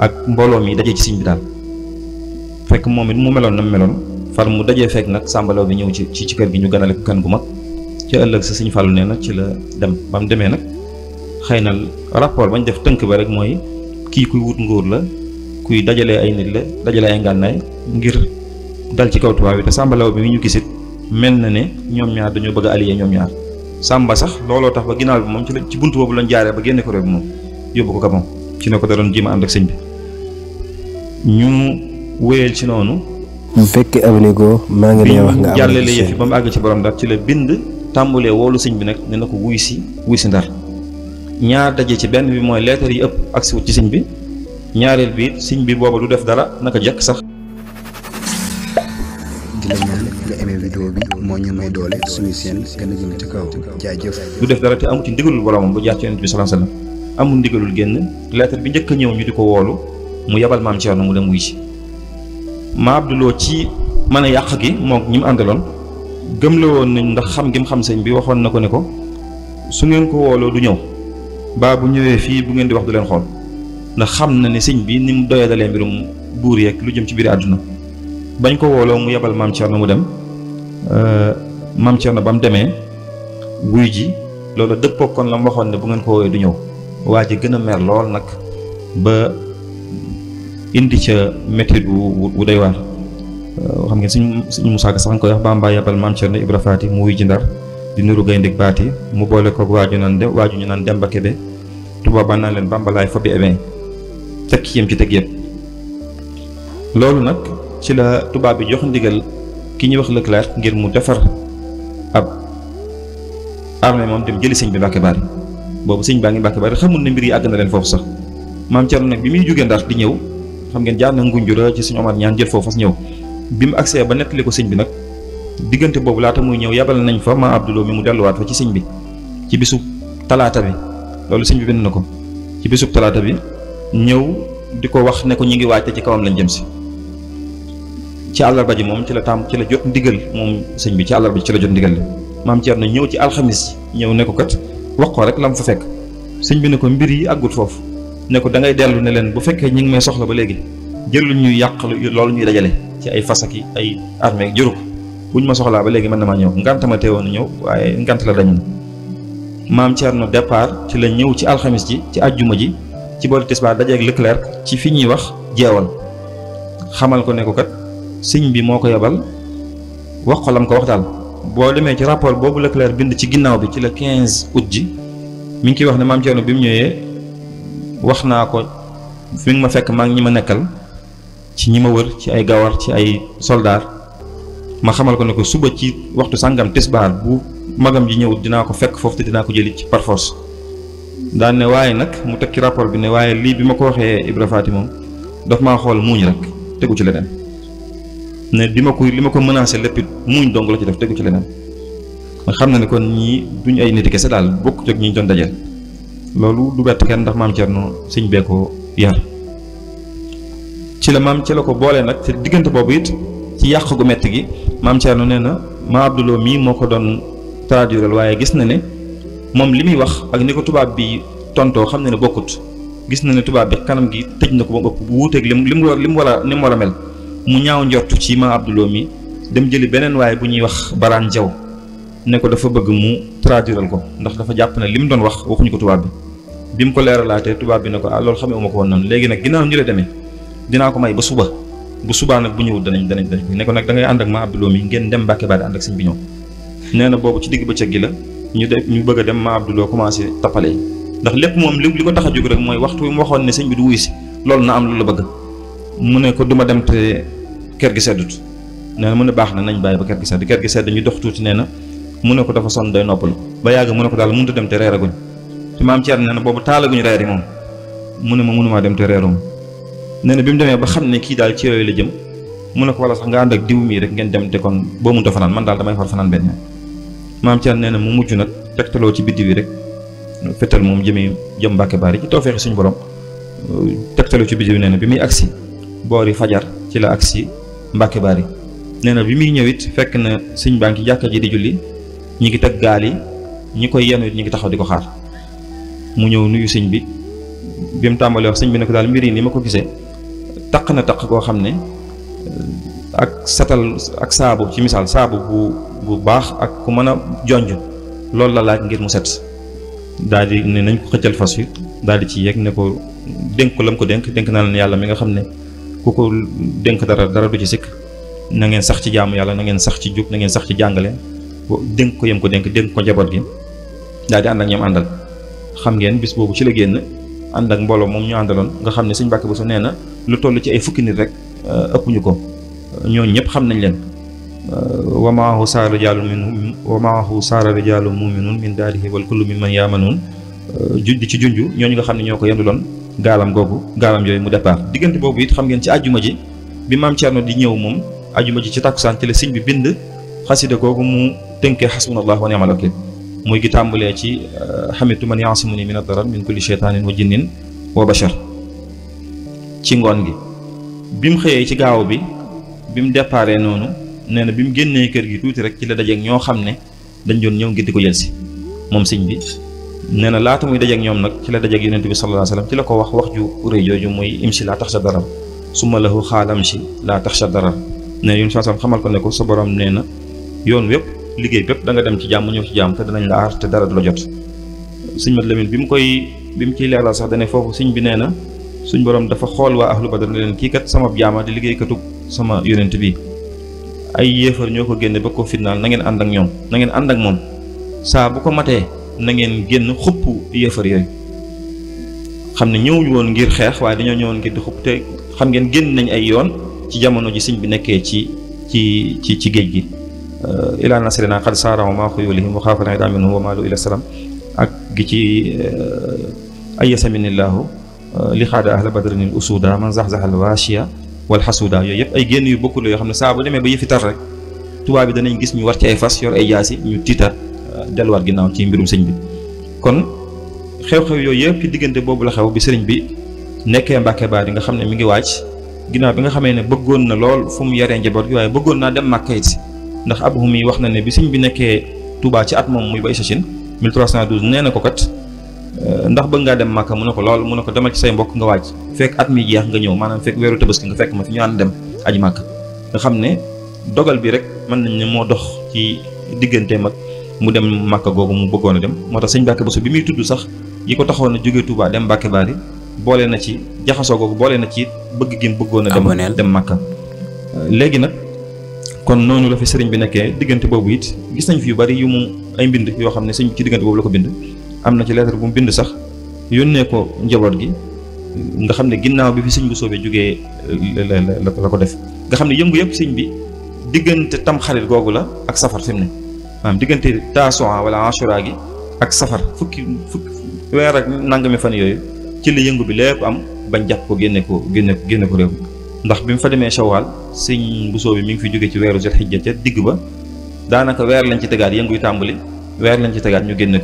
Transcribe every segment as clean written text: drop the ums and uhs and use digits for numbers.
ak mbooloo mi dajee ci sëñ bi daal fekk moom it mu meloon na mu meloon far mu dajee fekk nag sàmbalaw bi ñëw ci kër gi ñu ganale ko kan gu mag ci ëllëg sa sëñ Fallou nee na ci la dem ba mu demee nag xëy na rapport bañ def tënk ba rek mooy kii kuy wut nguur la kuy dajalee ay nit la dajalee ay ngànnaay ngir dal ci kaw tubaab bi te sàmbalaw bi mi ñu gisit mel na ne ñoom ñaar dañoo bëgg a allié ñoom ñaar sàmba sax looloo tax ba ginnaaw bi moom ci buntu boobu lañ jaaree ba génne ko réew bi moom yóbbu ko Gabon ci ne ko da doon jéem a ànd ak sëñ bi ñu wéyal ci noonu. bu fekkee abanigo maa ngi lay wax nga am jàllale yëf yi ba mu àgg ci borom Ndar ci la bind tàmbulee woolu sëñ bi nag ne na ko wuy si Ndar ñaar daje ci benn bi mooy leetar yi ëpp agsi wut ci sëñ bi ñaareel bi sëñ bi booba du def dara naka jekk sax. di la ñaan nga aimé vidéo bi moo ñu may doole suñu seen gën a jëm ci kaw jaajëf. du def dara te amu ci ndigalul boromam bu jaar ci yonent bi sallallahu alayhi wasallam amul ndigalul génn leetar bi njëkk a ñëw ñu di ko woolu mu yebal maam Thierno mu dem wuy si ma Abdouloo ci mën a yàq gi moom ñi mu àndaloon gëm la woon nañ ndax xam gi mu xam sëñ bi waxoon na ko ne ko su ngeen ko wooloo du ñëw baa bu ñëwee fii bu ngeen di wax du leen xool ndax xam na ne sëñ bi ni mu doyadalee mbirum buur yeeg lu jëm ci biir àdduna bañ ko wooloo mu yebal maam Thierno mu dem maam Thierno ba mu demee wuy ji loolu dëppoo kon la mu waxoon ne bu ngeen ko woowee du ñëw waa ji gën a mer lool nag ba indi ca métti wu doy waar xam ngeen suñu Musaa Ka sax nga koy wax Bamba yebal maam Thierno Ibra Faati mu wuy ji Ndar di nuru gaynde baati mu boole ko waaju ñu naan Demba Kebe tubaab ba naan leen Bamba laay fa bi ebee teg yem ci teg yëpp loolu nag ci la tubaab bi jox ndigal ki ñuy wax Leclerc ngir mu defar ab armée moom dem jëli sëñ bi Mbàkke Bari boobu sëñ baa ngi Mbàkke Bari xamul ne mbir yi àgg na leen foofu sax maam Thierno nag bi muy jógee Ndar di ñëw xam ngeen jaar na Ngunjura ci suñu Omar ñaan jël foofu fas ñëw bi mu agsee ba nettali ko sëñ bi nag diggante boobu laata muy ñëw yabal nañ fa ma Abdouloo mi mu delluwaat fa ci sëñ bi ci bisub talaata bi loolu sëñ bi bind na ko ci bisub talaata bi ñëw di ko wax ne ko ñu ngi waajte ci kawam lañ jëm si ci àllarba ji moom ci la jot ndigal moom sëñ bi ci àllarba ji ci la jot ndigal la maam Thierno ñëw ci alxamis ñëw ne ko kat wax ko rek la mu fa fekk sëñ bi ne ko mbir yi àggut foofu ne ko da ngay dellu ne leen bu fekkee ñi ngi may soxla ba léegi jëlul ñuy yàq loolu ñuy dajale ci ay fas ak ay armée jëru ko buñ ma soxlaa ba léegi mën na maa ñëw ngant ma teewoon ñëw waaye ngant la dañu maam Thierno départ ci la ñëw ci alxamis ji ci àjjuma ji ci boori tisbaar dajeeg Leclerc ci fi ñuy wax jeewal xamal ko ne ko kat sëñ bi moo ko yebal wax ko lam ko wax daal boo demee ci rapport boobu Leclerc bind ci ginnaaw bi ci la 15 août ji mi ngi ciy wax ne maam Thierno bi mu ñëwee wax naa ko fi nga ma fekk maa ngi ñi ma nekkal ci ñi ma wër ci ay gawar ci ay soldaar ma xamal ko ne ko suba ci waxtu sàngam tisbaar bu magam ji ñëw dinaa ko fekk foofu te dinaa ko jëli ci par force daan ne waaye nag mu teg ci rapport bi ne waaye lii bi ma ko waxee Ibra Faati moom daf maa xool muuñ rek tegu ci leneen ne li ma ko menacé lépp muuñ dong la ci def tegu ci leneen nga xam na ne kon ñii duñ ay nit kese daal bokk ak ñi ñu doon dajeel loolu du bett kenn ndax maam Thierno sëñ bee ko yar ci la ko boolee nag te diggante boobu it ci yàq gu metti gi maam Thierno nee na ma Abdouloo mii moo ko doon traduire waaye gis na ne moom li muy wax ak ni ko tubaab bi tontoo xam na ne bokkut gis na ne tubaab bi kanam gi tëj na ko ba ëpp bu wuuteeg li mu war a mel mu ñaaw njortu ci ma Abdouloo mi dem jëli beneen waaye bu ñuy wax Baraan Jaw ne ko dafa bëgg mu traduiral ko ndax dafa jàpp ne li mu doon wax waxuñu ko tubaab bi mu ko leeralaatee tubaab bi ne ko loolu xamee uma ko woon noonu léegi nag ginnaaw ñu la demee dinaa ko may ba suba bu subaa nag bu ñëwul danañ ne ko nag da ngay ànd ak ma Abdouloo mi ngeen dem Mbàkke Bari ànd ak sëñ bi ñëw nee na boobu ci digg bëccëg gi la ñu bëgg a dem ma Abdouloo commencé tappale ndax lépp moom li ko tax a jóg rek mooy waxtu wi mu waxoon ne sëñ bi du wuy si loolu na am lu la bëgg mu ne ko duma dem te kër gi seddut nee na mu ne baax na nañ bàyyi ba kër gi sedd ñu dox tuuti nee na mu ne ko dafa sonn day noppalu ba yàgg mu ne ko daal mënut a dem te reeraguñ te maam Thierno nee na boobu taalaguñ reer yi moom mu ne ma mënumaa dem te reerum nee na bi mu demee ba xam ne kii daal ci yooyu la jëm mu ne ko wala sax nga ànd ak diw mii rek ngeen dem te kon boo mënut a fanaan man daal damay far fanaan benn maam Thierno nee na mu mujj nag tegtaloo ci biddi wi rek fetal moom jëm Mbàkke Bari ci tawfeexi suñu borom tegtaloo ci biddi wi nee na bi muy agsi boori fajar ci la agsi Mbàkke Bari nee na bi muy ñëw it fekk na sëñ baa ngi ci jàkka ji di julli ñi ngi teg gaal yi ñi koy yenu it ñi ngi taxaw di ko xaar mu ñëw nuyu sëñ bi bi mu tàmbalee wax sëñ bi ne ko daal mbir yi ni ma ko gisee taq na taq koo xam ne ak setal ak saabu ci misaal saabu bu baax ak ku mën a jonj loolu la laaj ngir mu set daal di ne nañ ko xëccal fas wi daal di ci yegg ne ko dénk ko lam ko dénk naa leen yàlla mi nga xam ne ku ko dénk dara du ci sikk na ngeen sax ci jaamu yàlla na ngeen sax ci jub na ngeen sax ci jàngale dénk ko yem ko dénk ko njaboot gi daal di ànd ak ñoom àndal. xam ngeen bis boobu ci la génn ànd ak mbooloo moom ñu àndaloon nga xam ne Sëñ Mbàkke Buso nee na lu toll ci ay fukki nit rek ëpp ñu ko ñooñu ñëpp xam nañ leen. wa maahu saara rijaalun mu'minuun min daarihi wal kullu mimman yaamanuun di ci junj ñooñu nga xam ne ñoo ko yenduloon gaalam yooyu mu départ diggante boobu it xam ngeen ci àjjuma ji bi maam Thierno di ñëw moom àjjuma ji ci takkusaan ci la sëñ bi bind xasida googu mu tënkee xasbunallahu wa ni'mal wakiil muy gi tàmbalee ci xamitu man yaasimuni min ad-darar min kulli sheytaanin wa jinnin wa bashar ci ngoon gi bi mu xëyee ci gaaw bi mu déparé noonu nee na bi mu génnee kër gi tuuti rek ci la dajeeg ñoo xam ne dañ doon ñëw ngir di ko jël si moom sëñ bi nee na laata muy dajeeg ñoom nag ci la dajeeg yonent bi sallallahu alayhi wasallam ci la ko wax ju rëy jooju muy imsi laa taxsha darar summa lahu xaalam si laa taxsha darar nee na yonent bi xamal ko ne ko sa borom nee na yoon wépp liggéey bépp da nga dem ci jàmm ñëw ci jàmm te danañ la aar te dara du la jot. sëñ Mat Lamin bi mu ciy leeral sax dane foofu sëñ bi nee na suñ borom dafa xool waa ahlu badar ne leen kii kat sama jaama di liggéeykatu sama yonent bi ay yéefar ñoo ko génne ba ko fitnaal na ngeen ànd ak ñoom na ngeen ànd ak moom saa bu ko matee na ngeen génn xupp yéefar yooyu xam ne ñëwuñu woon ngir xeex waaye dañoo ñëwoon ngir di xupp te xam ngeen génn nañ ay yoon ci jamono ji sëñ bi nekkee ci géej gi ilaa nasrina qad saarahu maa xuyulihim wa xaafana ida minhu wa maalu ila salam ak gi ci ayasaminillahu li xaada ahla badrinil usuda man zaxzaxal waashiya wal xasuuda yooyu yëpp ay génn yu bokkul yoo xam ne saa bu demee ba yëfi tar rek tubaab bi danañ gis ñu war ci ay fas yor ay jaasi ñu tiitaat delluwaat ginnaaw ci mbirum sëñ bi. kon xew-xew yooyu yëpp ci diggante boobu la xew bi sëriñ bi nekkee Mbàkke Baari nga xam ne mi ngi wàcc ginnaaw bi nga xamee ne bëggoon na lool fu mu yaree njaboot gi waaye bëggoon naa dem Màkka it ndax Abu Humi wax na ne bi sëñ bi nekkee Touba ci at moom muy ba Isachine 1312 nee na ko kat ndax bëgg ngaa dem Màkka mu ne ko lool mu ne ko demal ci say mbokk nga wàcc fekk at mi jeex nga ñëw maanaam fekk weeru tabaski nga fekk ma fi ñu ànd dem aji Màkka nga xam ne dogal bi rek mën nañ ne moo dox ci digganteem ak mu dem Màkka googu mu bëggoon a dem moo tax sëñ Mbàkke Buso bi muy tudd sax yi ko taxoon a jógee Touba dem Mbàkke Baari boole na ci jaxasoo googu boole na ci bëgg gi mu bëggoon a dem Màkka léegi nag kon noonu la fi sëriñ bi nekkee diggante boobu it gis nañ fi yu bari yu mu ay mbind yoo xam ne sëñ bi ci diggante boobu la ko bind am na ci lettre bu mu bind sax yónnee ko njaboot gi nga xam ne ginnaaw bi fi sëñ bu soobee jógee la ko def nga xam ne yëngu yëpp sëñ bi diggante tam xarit googu la ak safar fi mu ne maanaam diggante taasuwaa wala ashura gi ak safar fukki weer ak nangami fan yooyu ci la yëngu bi lépp am bañ jàpp ko génne ko réew ndax bi mu fa demee Shawwal sëñ bu soobee mi ngi fi jóge ci weeru Zulhijja ca digg ba daanaka weer lañ ci tegaat yëngu yu tàmbali weer lañ ci tegaat ñu génne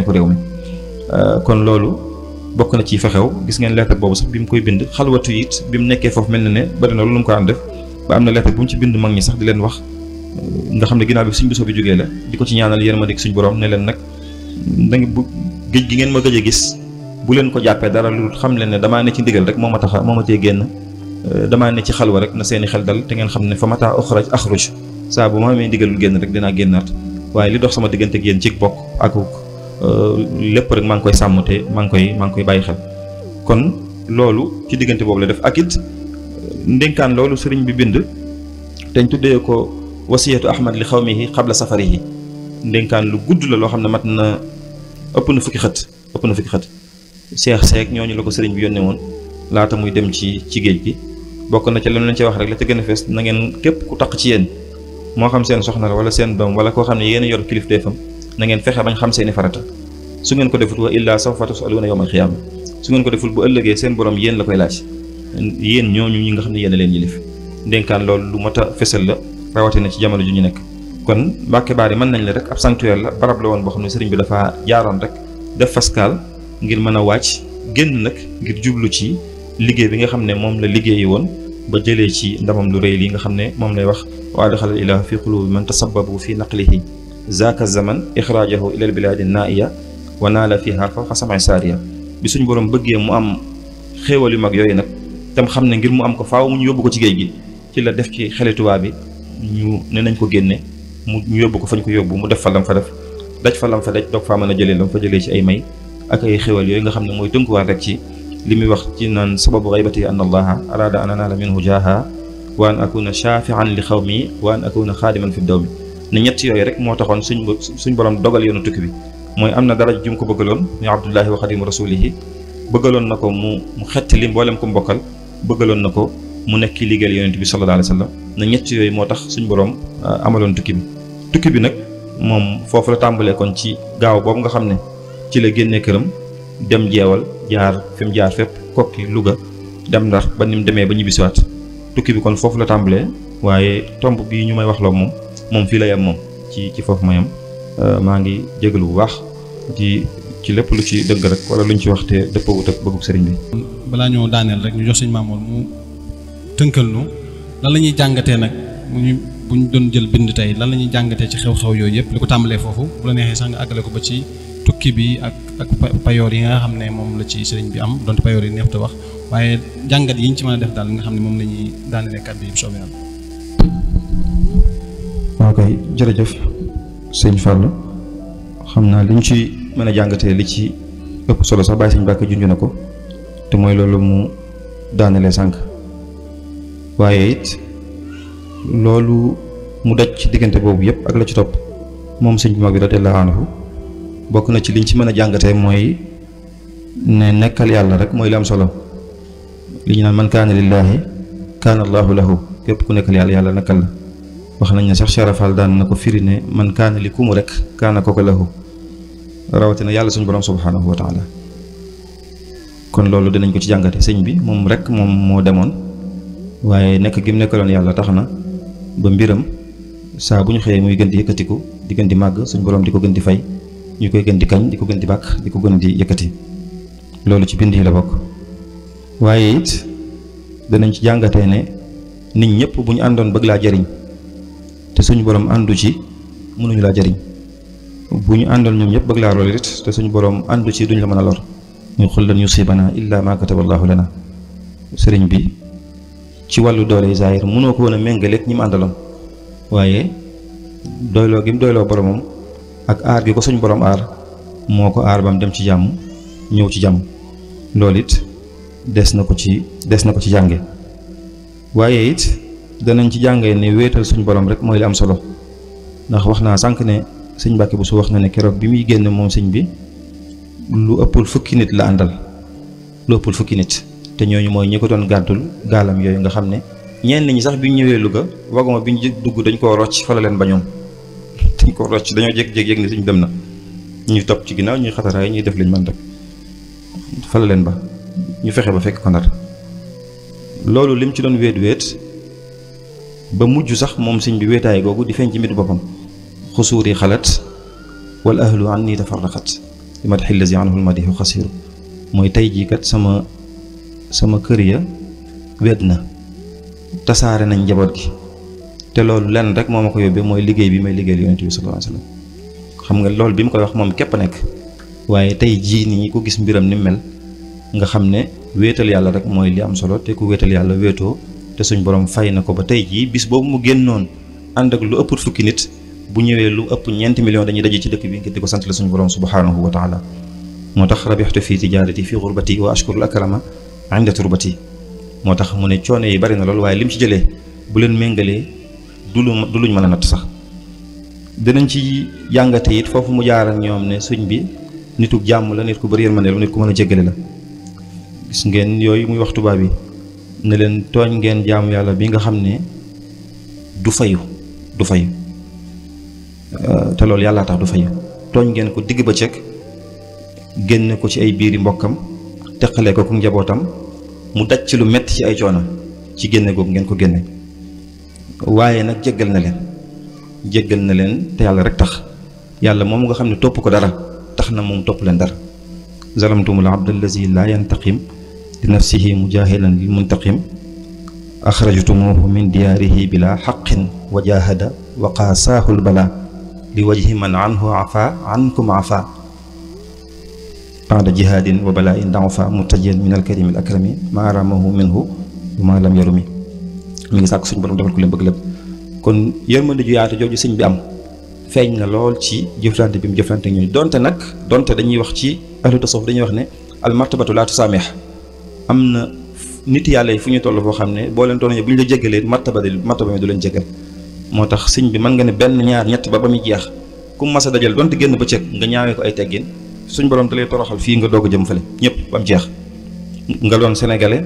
ko réew mi kon loolu bokk na ci fexew gis ngeen lettre boobu sax bi mu koy bind xalwatu it bi mu nekkee foofu mel na ne bari na lu mu ko daan def ba am na lettre bu mu ci bind mag ñi sax di leen wax nga xam ne ginnaaw bi sëñ bu soobee jógee la di ko ci ñaanal yërmande suñ borom ne leen nag da nga bu géej gi ngeen ma gëj a gis bu leen ko jàppee dara lu xam leen ne damaa ne ci ndigal rek moo ma tee génn damaa ne ci xalwa rek na seeni xel dal te ngeen xam ne fa mata axruj saa bu ma amee ndigalul génn rek dinaa génnaat waaye li dox sama diggante ak yéen ci bokk ak lépp rek maa ngi koy sàmm te maa ngi koy bàyyi xel kon loolu ci diggante boobu la def ak it ndénkaan loolu sëriñ bi bind teñ tuddee ko wasiyatu ahmad li xawmihi qabla safarihi ndénkaan lu gudd la loo xam ne mat na ëpp na fukki xët seex seek ñooñu la ko sëriñ bi yónnee woon laata muy dem ci géej gi bokk na ca leen lañ ci wax rek la ca gën a fees na ngeen képp ku taq ci yéen moo xam seen soxna la wala seen doom wala koo xam ne yéen a yor kilifteefam na ngeen fexe bañ xam seeni farata su ngeen ko defut wa illaa sawfa tusaluuna yawmal qiyaama su ngeen ko deful bu ëllëgee seen borom yéen la koy laaj yéen ñooñu ñi nga xam ne yéen a leen yilif ndénkaan loolu lu mat a fesal la rawatina ci jamono ju ñu nekk kon Mbàkke Baari mën nañ la rek ab sanctuaire la barab la woon boo xam ne sëriñ bi dafa jaaroon rek def faskaal ngir mën a wàcc génn nag ngir jublu ci liggéey bi nga xam ne moom la liggéeyi woon ba jëlee ci ndamam lu rëy li nga xam ne moom lay wax wa adxala ilahu fi qulubi man tasabbabu fi naqlihi zaaka zaman ixraajahu ila al bilaadi naaiya wa naala fiha fawqa sam'i saariya bi suñ borom bëggee mu am xéewal yu mag yooyu nag tam xam ne ngir mu am ko faaw mu ñu yóbbu ko ci géej gi ci la def ci xeli tubaab bi ñu ne nañ ko génne ñu yóbbu ko fañ ko yóbbu mu def fa lam fa def daj fa lam fa daj doog faa mën a jëlee lam fa jëlee ci ay may ak ay xéewal yooyu nga xam ne mooy tënkuwaat rek ci li muy wax ci naan sababu xaybati an allaha arada an anaala minhu jaaha wa an akuna shafian li xawmi wa an akuna xaadiman fi dawmi ne ñett yooyu rek moo taxoon suñ borom dogal yoonu tukki bi mooy am na dara jum ko bëggaloon muy abdullahi wa xadimu rasulihi bëggaloon na ko mu xetti li mboolem ko mbokkal bëggaloon na ko mu nekk ki liggéeyal yonent bi sallallahu alayhi wa sallam ne ñett yooyu moo tax suñ borom amaloon tukki bi nag moom foofu la tàmbalee kon ci gaaw boobu nga xam ne ci la génnee këram dem jeewal jaar fi mu jaar fépp kokki Louga dem Ndar ba ni mu demee ba ñibbisiwaat tukki bi kon foofu la tàmbalee waaye tomb bii ñu may wax loo moom fii la yem moom ci foofu ma yem maa ngi jégalu bu baax ci lépp lu ci dëgg rek wala luñ ci wax te dëppawut ak bëggub sëriñ bi. balaa ñoo daaneel rek ñu jox sëñ Mamour mu tënkal nu lan la ñuy jàngatee nag bu ñu doon jël bind tey lan la ñuy jàngatee ci xew-xew yooyu yëpp li ko tàmbalee foofu bu la neexee sax nga àggale ko ba ci tukki bi ak payoor yi nga xam ne moom la ci sëriñ bi am donte payoor yi neex te wax waaye jàngat yi ñu ci mën a def daal nga xam ne moom la ñuy daanelee kàddu yi soobee yàlla. waaw kay jërëjëf sëñ Fall xam naa li ñu ci mën a jàngatee li ci ëpp solo sax bàyyi sëñ Mbàkke junj na ko te mooy loolu mu daanelee sànq waaye it loolu mu daj ci diggante boobu yëpp ak la ci topp moom sëñ bu mag bi radiyallaahu anhu bokk na ci liñ ci mën a jàngatee mooy ne nekkal yàlla rek mooy li am solo li ñu naan man kaana lillaahi kaana allaahu lahu képp ku nekkal yàlla yàlla nekkal la wax nañ ne sax Sharafal daan na ko firi ne man kaana li kumu rek kaana kooku lahu rawatina yàlla suñu borom subhaanahu wa taala kon loolu dinañ ko ci jàngate sëñ bi moom rek moom moo demoon waaye nekk gi mu nekkaloon yàlla tax na ba mbiram saa bu ñu xëyee muy gën di yëkkatiku di gën di màgg suñu borom di ko gën di fay ñu koy gën di kañ di ko gën di bàkk di ko gën di yëkkati loolu ci bind yi la bokk waaye it danañ ci jàngatee ne nit ñëpp bu ñu àndoon bëgg laa jariñ te suñu borom àndu ci mënuñu laa jariñ bu ñu àndoon ñoom ñëpp bëgg laa lor it te suñu borom àndu ci duñ la mën a lor ñu xul lan yusibana illa ma kataballahu lana sëriñ bi ci wàllu doole zahir mënoo ko woon a méngaleeg ñi mu àndaloon waaye doyloo gi mu doyloo boromam ak aar gi ko suñ borom aar moo ko aar bam dem ci jàmm ñëw ci jàmm loolu it des na ko ci jànge waaye it danañ ci jàngee ne wéetal suñ borom rek mooy li am solo ndax wax naa sànq ne sëñ Mbàkke bu su wax na ne keroog bi muy génn moom sëñ bi lu ëppul fukki nit la àndal lu ëppul fukki nit te ñooñu mooy ñi ko doon gàddul gaalam yooyu nga xam ne ñenn ñi sax bi ñu ñëwee Louga wagoma bi ñu dugg dañ koo rocc fa la leen bañoon dañ ko rocc dañoo jékki-jékki yëg ne suñ dem na ñuy topp ci ginnaaw ñuy xataraay ñuy def liñ mën rek fa la leen ba ñu fexe ba fekk ko Ndar loolu lim ci doon wéet ba mujj sax moom sëñ bi wéetaay googu di feeñ ci mbiru boppam xusuuri xalat wal ahlu an nii tafarraqat li ma taxil lazi anhu lmadihu xasiru mooy tey jii kat sama kër ya wet na tasaare nañ njaboot gi te loolu lenn rek moo ma ko yóbbee mooy liggéey bi may liggéeyal yonent bi sallallahu alayhi wa sallam xam nga loolu bi mu koy wax moom képp a nekk waaye tey jii nii ko gis mbiram ni mel nga xam ne wéetal yàlla rek mooy li am solo te ku wéetal yàlla wéetoo te suñ borom fay na ko ba tey jii bis boobu mu génnoon ànd ak lu ëpp fukki nit bu ñëwee lu ëpp 4 millions dañuy daje ci dëkk bi ngir di ko sant la suñu borom subhanahu wa taala moo tax rabixtu fii tijaarati fii xurbati wa ashkurul akrama inda turbati moo tax mu ne coono yi bari na lool waaye lim ci jëlee bu leen méngalee du luñ mën a natt sax dinañ ci jàngate it foofu mu jaar ak ñoom ne suñ bi nitu jàmm la nit ku bari yërmande la nit ku mën a jéggale la gis ngeen yooyu muy wax tubaab yi ne leen tooñ ngeen jaamu yàlla bi nga xam ne du fayu te loolu yàllaa tax du fayu tooñ ngeen ko digg ba cëkk génne ko ci ay biiri mbokkam teqale ko ku njabootam mu daj ci lu metti ci ay coono ci génne googu ngeen ko génne waaye nag jéggal na leen te yàlla rek tax yàlla moom nga xam ne topp ko dara tax na moom topp leen dara zalamtumul abda allazi la yantaqim li nafsihi mujahilan lil muntaqim axrajtumuhu min diyaarihi bila xaqin wa jahada wa qaasaahu lbala li wajhi man anhu afa ankum afa baada jihaadin wa balaain dafa murtajiyan min alkarimi al akrami ma aramahu minhu wa ma lam yarumi mi ngi sàkk suñu borom defal ko leen bëgg lépp. kon yërmande ju yaatu jooju sëñ bi am feeñ na lool ci jëflante bi mu jëflante ñooñu donte dañuy wax ci ahlu tasawuf dañuy wax ne al martabatu laa tusaamih. am na nit yàlla yi fu ñu toll foo xam ne boo leen tooñee bu ñu la jéggalee martaba mi du leen jéggal. moo tax sëñ bi mën nga ne benn ñaar ñett ba muy jeex ku mas a dajal donte génn ba cëg nga ñaawee ko ay teggin suñ borom da lay toroxal fii nga doog a jëm fële ñëpp ba mu jeex. nga doon sénégalais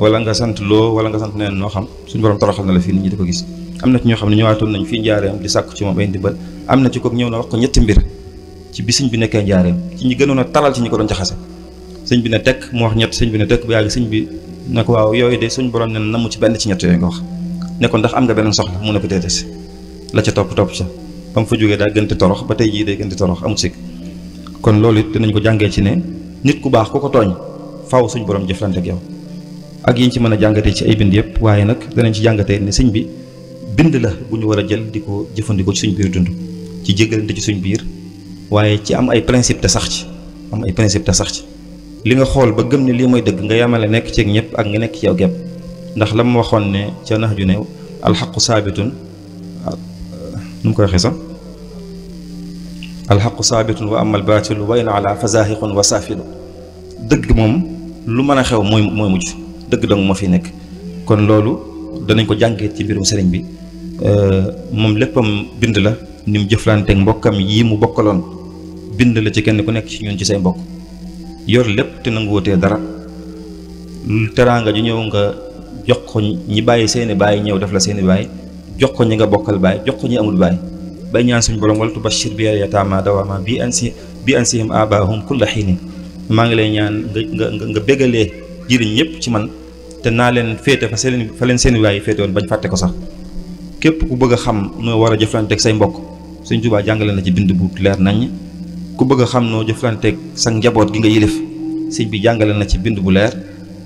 wala nga sant loo wala nga sant neen noo xam suñ borom toroxal na la fii nit ñi di ko gis. am na ci ñoo xam ne ñëwaatoon nañ fii njaareem di sàkku ci moom ay ndimbal am na ci kook ñëw na wax ko ñetti mbir ci bi sëñ bi nekkee njaareem ci ñi gënoon a taral ci ñi ko doon jaxase. sëñ bi ne tekk mu wax ñett sëñ bi ne tekk bu yàgg sëñ bi ne ko waaw yooyu de suñ borom ne namu ci benn ci ñett yooyu nga wax ne ko ndax am nga beneen soxla mu ne ko déedéet la ca topp ca ba mu fa jógee daa gënti torox ba tey jii day gënti torox amul sikk. kon loolu it dinañ ko jàngee ci ne nit ku baax ku ko tooñ faaw suñ borom jëflante ak yow ak yiñ ci mën a jàngatee ci ay bind yëpp waaye nag danañ ci jàngatee ne sëñ bi bind la bu ñu war a jël di ko jëfandikoo ci suñ biir dund ci jéggalante ci suñ biir waaye ci am ay principe te sax ci li nga xool ba gëm ne lii mooy dëgg nga yamale nekk ceeg ñëpp ak nga nekk ci yow gépp ndax la mu waxoon ne ca nax ju ne alxaqu saabitun nu mu koy waxee sax alxaqu saabitun wa amal baatilu wa in ala fa zaahiqun wa saafilu dëgg moom lu mën a xew mooy mujj dëgg dong moo fi nekk. kon loolu danañ ko jàngee ci mbirum sëriñ bi moom léppam bind la ni mu jëflanteeg mbokkam yi mu bokkaloon bind la ci kenn ku nekk ci ñun ci say mbokk yor lépp te nangu wutee dara teraanga ju ñëw nga jox ko ñi bàyyi seeni baay ñëw def la seeni baay jox ko ñi nga bokkal baay jox ko ñi amul baay bay ñaan suñu borom wala tubashir bi yataama dawaama bi ansihim abaahum kulla xiinin maa ngi lay ñaan nga bégalee jëriñ ñëpp ci man te naa leen féete fa leen seeni baay féete woon bañ fàtte ko sax képp ku bëgg a xam noo war a jëflanteeg say mbokk Sëñ Tuubaa jàngale na ci bind bu leer naññ. ku bëgg a xam noo jëflanteeg sa njaboot gi nga yilif sëñ bi jàngale na ci bind bu leer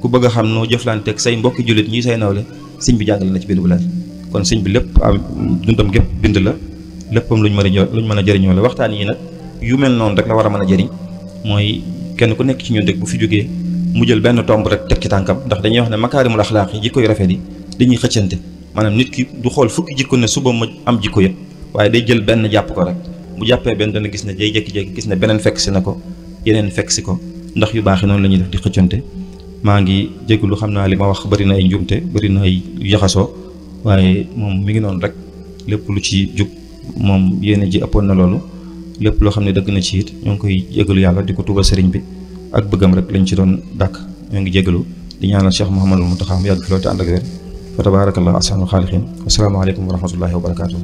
ku bëgg a xam noo jëflanteeg say mbokki jullit ñi say nawle sëñ bi jàngale na ci bind bu leer kon sëñ bi lépp am dundam gépp bind la léppam luñ mën a jëriñoo la waxtaan yi nag yu mel noonu rek la war a mën a jëriñ mooy kenn ku nekk ci ñun rek bu fi jógee mu jël benn tomb rek teg ci tànkam ndax dañuy wax ne makaarimul axlaaq yi jikko yu rafet yi dañuy xëccante maanaam nit ki du xool fukki jikko ne suba ma am jikko yëpp waaye day jël benn jàpp ko rek bu jàppee benn dana gis ne day jékki-jékki gis ne beneen fekk si na ko yeneen fekk si ko ndax yu baax yi noonu la ñuy def di xëccante maa ngi jégalu xam naa li ma wax bëri na ay njuumte bëri na ay jaxasoo waaye moom mi ngi noonu rek lépp lu ci jub moom yéene ji ëppoon na loolu lépp loo xam ne dëgg na ci it ñoo ngi koy jégalu yàlla di ko tuubal sëriñ bi ak bëggam rek lañ ci doon dàkk ñoo ngi jégalu di ñaanal Cheikh Mouhamadul Mountakha mu yàgg fi loolu te ànd ak wér fa tabaarakallahu ahsanul xaaliqiin asalaamaaleykum wa rahmatullahi wa barakaatu.